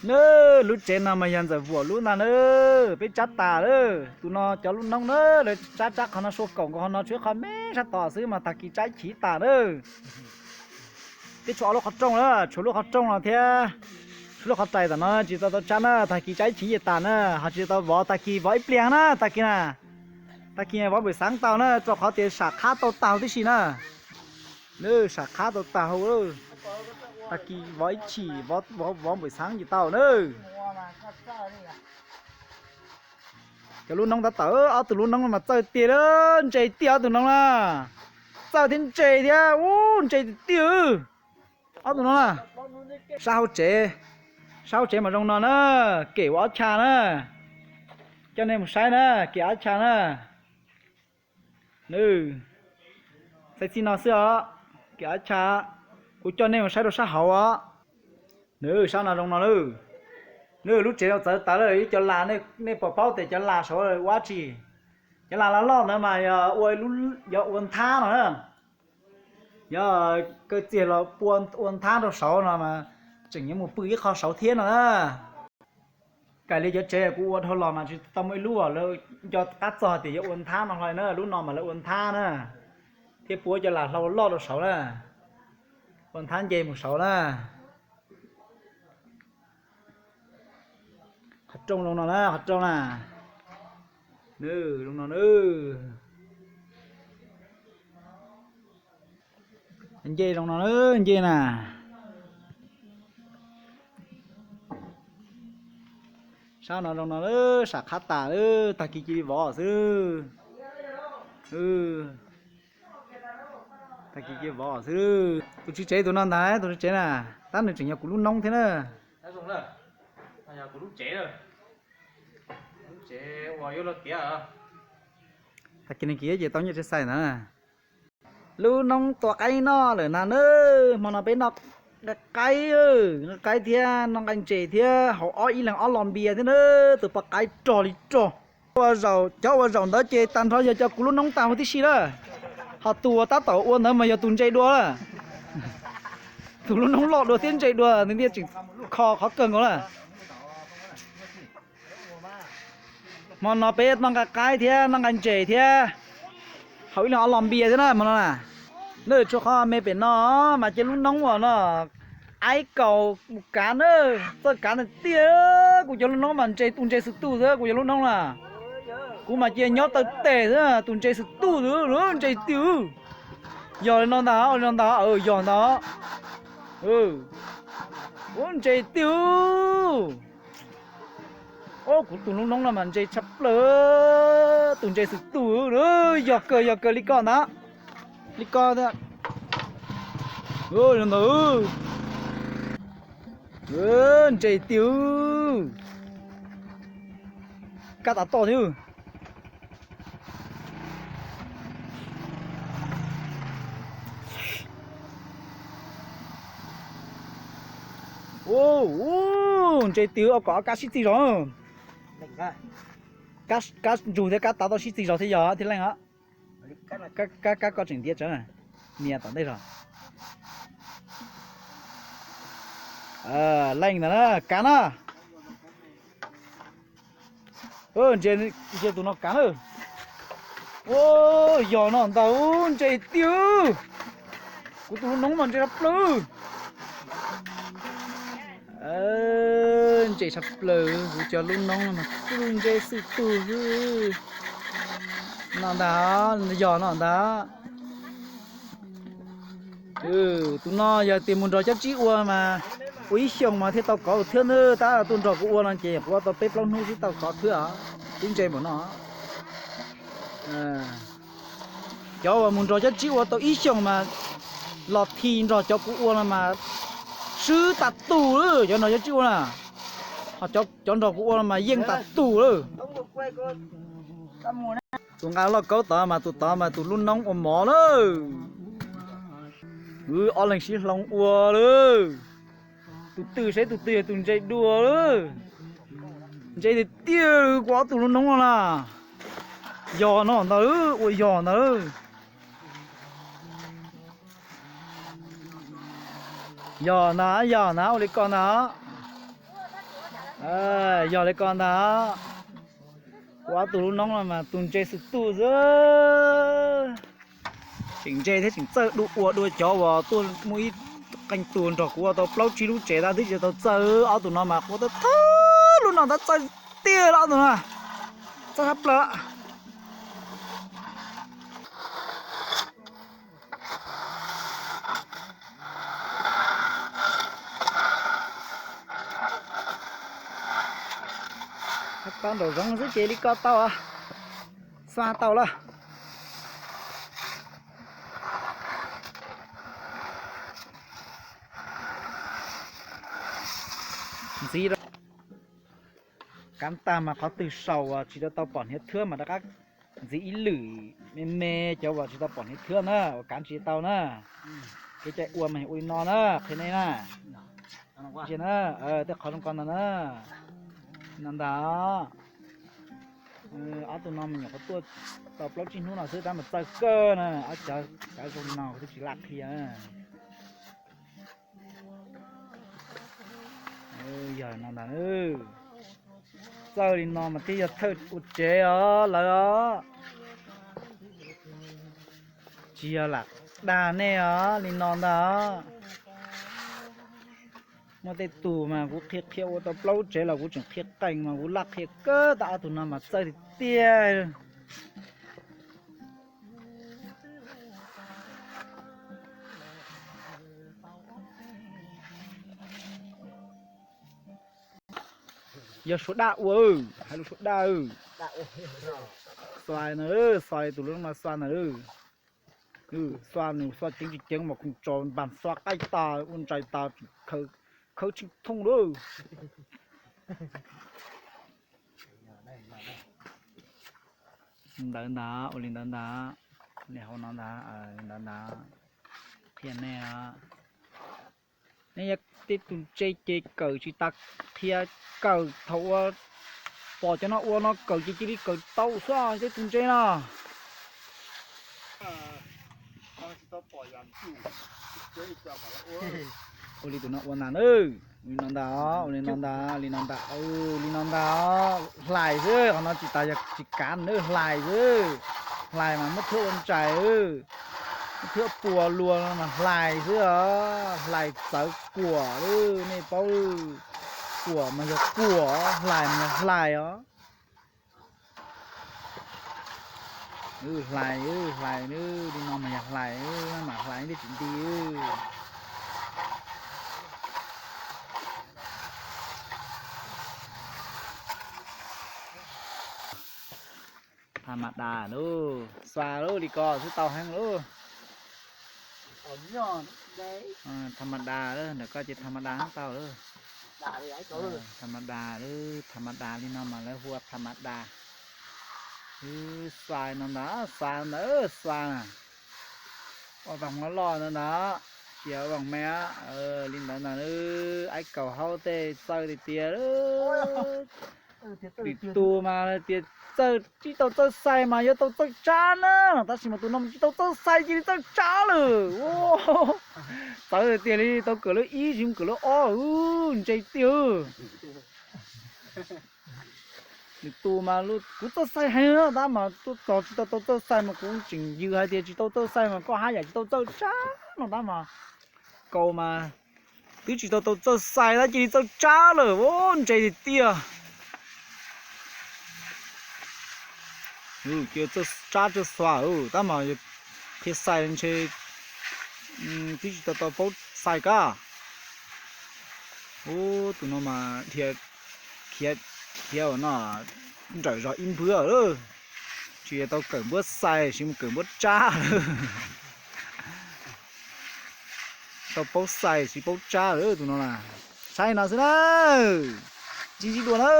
Nawb, lub tsev no mas yog Ntxawm Vuam lub ntag nawb, peb tsab tas lawm. Tus no cov lub noob na, lawv tsab tsab qhov no sua kaum nkaus qhov no, tshuav qhov me sab tod xwb mas tag kis tsab ib chim tas nawb. Twb tshuav ob lub qhov rooj na, tshuav lub qhov rooj no thiab, tshuav lub qhov rais tom no tsis tau tau tsab na, tag kis tsab ib chim ces tas na, ho tsis tau vov, tag kis vov ib pliag na, tag kis na, tag kis vov npawm xeev tau na, rau qhov tias sam qhab tau tag huv tib si na. Nawb, sam qhab tau tag huv, tag kis vov ib chim, vov npawm xeev ces tau nawb. Cov lub noob tab tom, ob tug lub noob mas txawj tiag lawm, ntse tiag ob tug noob na. Txawj thiab ntse thiab, ub, ntse tiag tiag. Ob tug no na, sab hauv tsev, sab hauv tsev mas zoo no na, kem ua ob chav na. Coj nej mus saib na, kem ob chav na. Nws, txaij txij no xwb os, kem ob chav, kuv coj nej mus saib rau sab hauv os. Nws, sab no zoo no lawm. Nws, lub tsev no txawv tawv lawm, ib co las, nej puas paub tias cov las saud ua dab tsi? Cov las loj loj ntawd mas yog ua, yog ua nthab no na. Yog kaw txiag los pua ua nthab rau saud no mas tseem yuav mus pw ib qho saud thiab no na. Kaim li cov tsev kuv ua dhau los mas tsis tau muaj ib lub uas lawv nco qab txog tias yuav ua nthab no hlo na, lub no mas lawv ua nthab na, thiab pua cov las hlau loj rau saud na, ua nthab nce mus saud na. Qhov rooj zoo no na, qhov rooj na. Nws, zoo no na. Nce zoo no na, nce na. Sab no zoo no, sam qhab tas, tag kis cia li vov xwb. Tag kis cia li vov xwb. Tus tswv tsev tus no ntag, tus tswv tsev na, tab nws tseem yog kuv lub noob thiab na. Tag kis ne kiv ces tau nyiaj tsis xais ntag. Lub noob tua qaib noj lawm na nawb, hmo no peb noj qaib, noj qaib thiab noj nqaij ntses thiab haus ob ib leeg ob los npias thiab nawb, tus poj qaib rog li rog. Ua zaum, cov ua zaum ntawd ces tag nrho yog cov kuv lub noob tag huv tib si lawm. Ho tus uas tab tom ua ntawd mas yog tus ntse dua lawm. Tus lub noob loj dua thiab ntse dua, nws thiaj tseem kho qhov kawg nkaus lawm. Hmo no peb noj nqaij qaib thiab noj nqaij ntses thiab haus ib leeg ob los npias thiab na hmo no na. Nws tsuas qhov me pem no mas cia lub noob uas no aib kaus mus kav na, txawj kav tiag tiag. Kuv cov lub noob mas ntse tus ntse xwm tuj xwb kuv cov lub noob na. Kuv mas cia nyob taw tes xwb, tus ntse xwm tuj xwb, ntse tiag. Yog li no ntag, li no ntag, yog ntag. Ua ntse tiag. Kuv tus lub noob no mas ntse tshaj plaws, tus ntse xwm tuj. Yog kawg, yog kawg li ko ntag. Li ko, li ntawd. Ntse tiag. Kab tav toj thiab. Ntse tiag, ua kom kab sib txig zog. Kab ntsug thiab kab tav toj sib txig zog thiab yog thiaj leej os. Kab, kab ko tseem ntiav tsawv, nias tom ntej zog. Leej ntawd na, kav na. Ntsia tus no kav na. Yog no ntag, ntse tiag. Kuv tus lub noob mas ntse tshaj plaws. Ntse tshaj plaws, kuv cov lub noob mas kuj ntse xwm tuj xwb. No ntag, yog no ntag. Tus no yog tias mus nrog cov tsib ua mas ua ib xyoos mas thiaj tau kov thwb na, tab tuaj nrog kuv ua no ces kuv ua tau peb plaub hnub xwb tau kov thwb os, twb ntse npaum no. Cov uas mus nrog cov tsib ua tau ib xyoos mas los thi nrog cov kuv ua no mas swb tas tus, cov nrog cov tsib ua na, ho cov nrog kuv ua no mas yeej tas tus lawm. Tus nqa lauj kaub tod mas tus tod mas tus lub noob ua mov lawm. Wb ob leeg sib hloov ua lawm. Tus twg saib tus twg yog tus ntse dua lawm. Ntse tiag tiag kuv ob tug lub noob no na. Yog no ntag, ua yog ntag. Yog ntag, yog ntag, ua li ko ntag. Yog li ko ntag, kuv ob tug lub noob no mas tus ntse xwb tus xwb. Tseem ntse thiab tseem txawj dua ua dua cov uas tuaj muaj ib qee tus nrog kuv ua tau plaub tsib lub tsev tab twb tsis tau txawj. Ob tug no mas kuv tab thawj lub no tab txawj tiag los ob tug no txawj tshaj plaws. Tau nraum zoov xwb ces li ko tau, xa tau lawm. Ntxiv, kav tag mas qhov twg saum uas tsis tau tau pom hniav thwb mas rov qab ntxiv ib lwm me me cov uas tsis tau pom hniav thwb na, uas kav tsis tau na. Kev cai ua mas ua li no na, qhia nej na. Ntsia na, tej qhov zoo ko ntag na. No ntag. Ob tug no me nyuam qhuav tuaj tau plaub tsib hnub no xwb tab mas txawj kawg na, ob cov zoo li no kuv twb tsis lam qhia. Yog no ntag, txawj li no mas twb yog thawj ua tsev os lawv os. Tsis yog lam dag nej os, li no ntag. Muaj tej tug mas kuv qhia qhia ua tau plaub tsev los kuv tseem qhia qees mas kuv laj qhia kawg, tab ob tug no mas txawj tiag tiag. Yog suav daj ua, hais lus suav daj. Xuas na, xuas tus lub no xuas ntag. Xuas nws xuas ceev tsis ceev mas khoom tso npas xuas qaij tas ua ntsais tas, khawb tsheej thooj lawm. Ntawd ntag, ua li ntawd ntag, li hauv no ntag, li ntawd ntag. Qhia nej, nej yog tej tus ntse ces kawm tsis tas, qhia kawm thaum ua, pom cov no ua no kawm ces cia li kawm tau xwb tej tus ntse no. Ua li tus no ua ntag na, ua li no ntag, ua li no ntag, li no ntag, li no ntag, hlais xwb, qhov no tsis tas yog tsis kav na, hlais xwb. Hlais mas muab thwb ua ntsais, muab thwb puas luas no mas hlais xwb os, hlais txawv kuam lawm nej paub, kuam mas yog kuam, hlais mas yog hlais os. Hlais, hlais, li no mas yog hlais, mam hlais thiaj tsis nti. Tha ma da lauj, xa lauj, li ko xwb tau heev lauj. Tha ma da, ntawm koj ces tha ma da heev tau lauj. Tha ma da, tha ma da li no mas lawv hu ua tha ma da. Wb xa no ntag, xa ntawd xa. Ua vas loj loj ntawd ntag, cia vas me, li ntawd ntag. Aib kaus haub tej txawj tiag tiag. Lwm tus mas tias txawj, tsis tau txawj xais mas yuav tau txawj tsab na, tab sis mas tus no tsis tau txawj xais cia li txawj tsab lawm. Txawj tiag li, tau kawm lub ib tsis mus kawm lub ob, ntse tiag. Lwm tus mas kuv txawj xais heev tab mas tuaj txog tsis tau tau txawj xais mas kuv tseem yws hais tias tsis tau txawj xais mas koj haj yam tsis tau txawj tsab no tab mas kaus mas twb tsis tau tau txawj xais tab cia li txawj tsab lawm, ntse tiag tiag. Cia tsab txawj xua tab mas qhia xais ntshe twb tsis tau tau paub xais kab. Ub, tus no mas dhia khiav, khiav ua no nrawm zog ib npwb lawm. Tsis tau kawm npuab xais, tsis mus kawm npuab tsab lawm. Tau paub xais tsis paub tsab lawm tus no na. Saib no xwb na. Ntsib ntsib dua na.